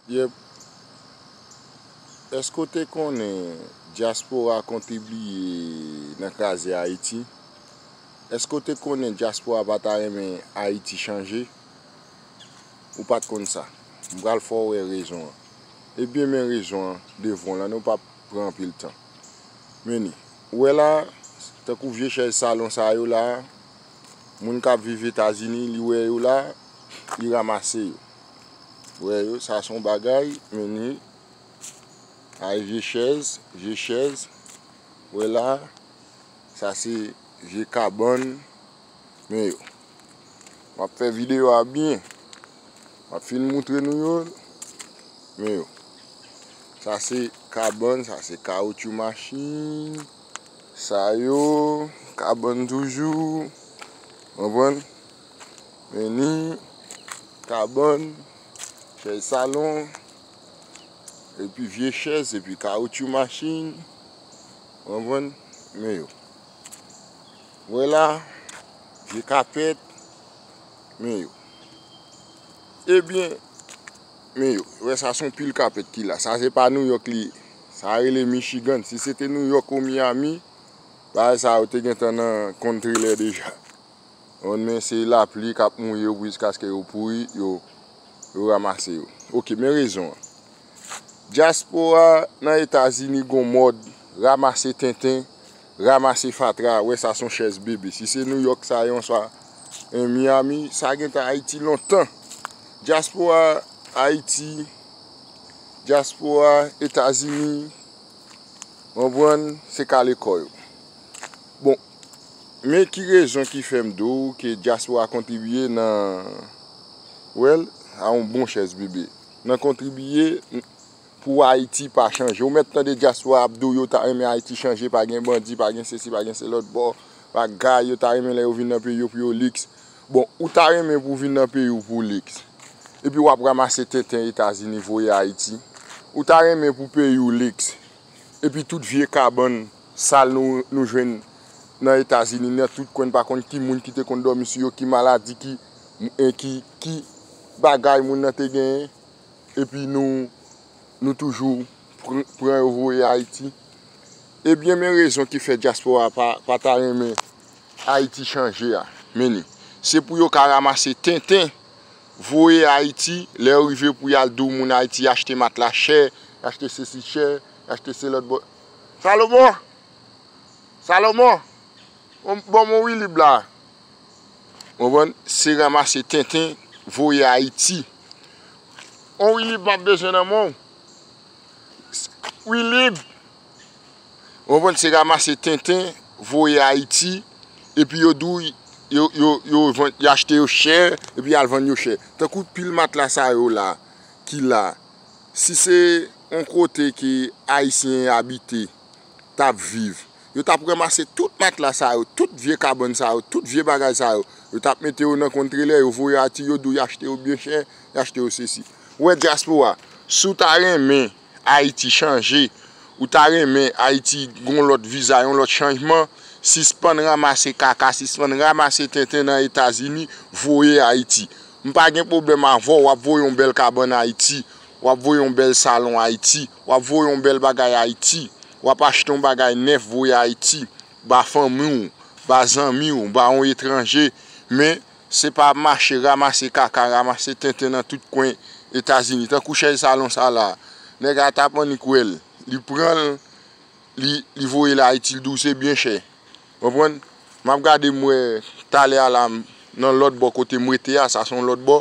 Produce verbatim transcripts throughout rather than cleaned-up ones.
Yep. Èske w te konnen dyaspora kontribiye nan kraze Ayiti? Èske w te konnen dyaspora pa ta renmen Ayiti chanje? Ou pa t konn sa. M pral fè w wè rezon an. Ebyen, men rezon an devan w la, nou p ap pran anpil tan. Men ni, ou wè la, tankou vye chèz salon sa yo la, moun k ap viv Etazini, li wè yo la, li ranmase yo. Ou wè yo, sa se yon bagay, men ni, ay vye chèz, vye chèz, ou wè la, sa se vye kabann, men yo. M ap fè videyo a byen. M ap fin moutre nou yo. Men yo. Sa se kabann, sa se kawotchou machin. Sa yo, kabann toujou. Konprann? Men ni kabann, chèz salon, epi vye chèz, epi kawotchou machin. Konprann? Men yo. Wè la, vye kapèt, men yo. Ebyen, men yo. Wè sa se yon pil kapèt ki la. Sa se pa Nouyòk li ye. Sa rele Michigan. Si se te Nouyòk ou Miami, bagay sa yo te gentan nan konn trelè deja. Konn men se lapli k ap mouye yo jiskaske yo pouri, yo, yo ranmase yo. Oke, men rezon an. Dyaspora nan Etazini gon mòd ranmase tenten, ranmase fatra, wè sa se yon chèz bebe. Si se Nouyòk sa ye, yon swa en Miami, sa gentan Ayiti lontan. Dyaspora Ayiti, dyaspora Etazini, konprann, se kale kò yo. Bon, men ki rezon ki fè m di w ke dyaspora kontribiye nan, well, a yon bon chèz bebe. Nan kontribiye pou Ayiti pa chanje. Ou mèt tande dyaspora ap di w yo ta renmen Ayiti chanje, pa gen bandi, pa gen sesi, pa gen se lòt bò, bagay, yo ta renmen lè yo vin nan peyi yo pou yo liks. Bon, ou ta renmen pou w vin nan peyi w pou liks. Epi w ap ranmase tenten Etazini voye Ayiti. Ou ta renmen pou peyi w liks. Epi tout vye kabann sal nou, nou jwenn nan Etazini, nan tout kwen, n pa konn ki moun ki te konn dòmi sou yo, ki maladi, ki, e, ki, ki bagay moun nan te genyen. Epi nou, nou toujou pr-, pran yo voye Ayiti. Ebyen, men rezon ki fè dyaspora pa, pa ta renmen Ayiti chanje a. Men ni, se pou yo ka ranmase tenten, voye Ayiti, lè yo rive pou y al di w moun Ayiti, y achte matla chè, y achte sesi chè, y achte se lòt bò. Salomon! Salomon! Bon, bon, mon wi lib la. Konprann? Se ranmase tenten, voye Ayiti. On wi lib m ap bezwen nan men w. Wi lib. Konprann? Se ranmase tenten, voye Ayiti. Epi yo di w, yo, yo, yo vann, y achte yo chè, epi y al vann yo chè. Tankou pil matla sa yo la, ki la. Si se yon kote ke Ayisyen abite, t ap viv, yo t ap ranmase tout matla sa yo, tout vye kabann sa yo, tout vye bagay sa yo. Yo t ap mete yo nan konn trelè, yo voye Ayiti, yo di w y achte yo byen chè, y achte yo sesi. Ou wè dyaspora, si w ta renmen Ayiti chanje, ou ta renmen Ayiti gon lòt vizaj, yon lòt chanjman, sispann ranmase kaka, sispann ranmase tenten nan Etazini, voye Ayiti. M pa gen pwoblèm avè w, w ap voye yon bèl kabann Ayiti, w ap voye yon bèl salon Ayiti, w ap voye yon bèl bagay Ayiti, w ap achte yon bagay nèf voye Ayiti, ba fanmi w, ba zanmi w, ba yon etranje, men se pa mache ranmase kaka, ranmase tenten nan tout kwen Etazini. Tankou chèz salon sa la, nèg la t ap annik wè l, li pran l, li, li voye l Ayiti, li di w se byen chè. Konprann? M ap gade m wè talè a la, m, nan lòt bò kote m rete a, sa se yon lòt bò.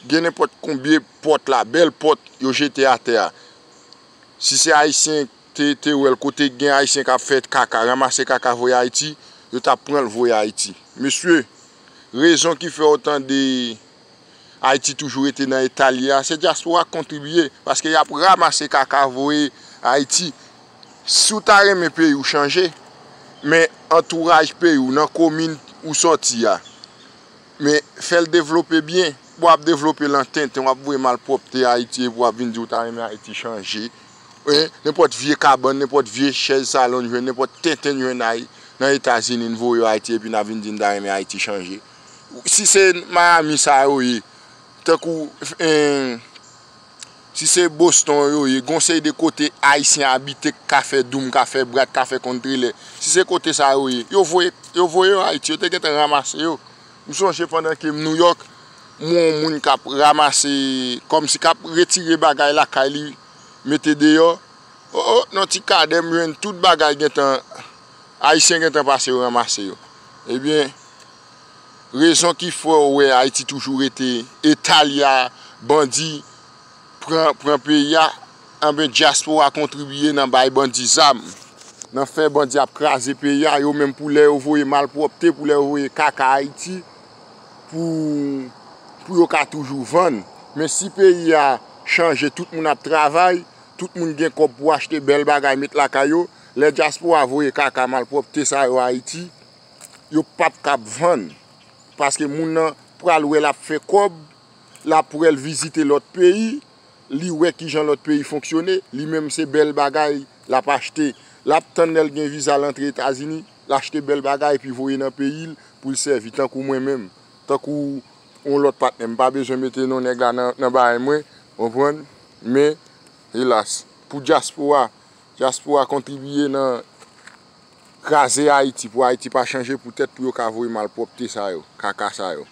Gen nenpòt konbyen pòt la, bèl pòt yo jete atè a. Si se Ayisyen te, te wè l kote gen Ayisyen k ap fè kaka, ranmase kaka voye Ayiti, yo t ap pran l voye Ayiti. Mesye, rezon ki fè w tande Ayiti toujou rete nan eta l ye a, se dyaspora k kontribiye, paske y ap ranmase kaka voye Ayiti. Si w ta renmen peyi w chanje, men antouraj peyi w, nan komin ou sòti a, men fè l devlope byen. W ap devlope l an tenten, w ap voye malpwòpte Ayiti, epi w ap vin di w ta renmen Ayiti chanje. Wi, nenpòt vye kabann, nenpòt vye chèz salon n jwenn, nenpòt tenten n jwenn ay-, nan Etazini n voye yo Ayiti epi n ap vin di n ta renmen Ayiti chanje. Si se Miami sa yo ye, tankou, en, Si se Boston yo ye, gon seri de kote Ayisyen abite k ka fè doum, ka fè brat, ka fè konn trelè. Si se kote sa yo ye, yo voye, yo voye yo Ayiti, yo te gentan ranmase yo. M sonje pandan ke m Nouyòk, m wè yon moun k ap ranmase, kòmsi k ap retire bagay lakay li, mete deyò. O, o, nan ti kadè m jwenn tout bagay gentan, Ayisyen gentan pase yo ranmase yo. Ebyen, rezon ki fè w wè Ayiti toujou rete eta li a, bandi pran, pran peyi a, anben dyaspora kontribiye nan bay bandi zam, nan fè bandi ap kraze peyi a, yo menm pou lè yo voye malpwòpte, pou lè yo voye kaka Ayiti, pou, pou yo ka toujou vann. Men si peyi a chanje, tout moun ap travay, tout moun gen kòb pou achte bèl bagay met lakay yo, lè dyaspora voye kaka malpwòpte sa yo Ayiti, yo p ap kab vann. Paske moun nan pral wè l ap fè kòb, l ap wè l vizite lòt peyi, li wè kijan lòt peyi fonksyone, li menm se bèl bagay l ap achte. L ap tann lè l gen viza l antre Etazini, l achte bèl bagay epi voye nan peyi l pou l sèvi, tankou mwen menm, tankou yon lòt patnè. M pa bezwen mete non nèg la nan, nan bagay mwen, konprann? Men, elas, pou dyaspora, dyaspora kontribiye nan kraze Ayiti, pou Ayiti pa chanje, poutèt pou yo ka voye malpwòpte sa yo, kaka sa yo.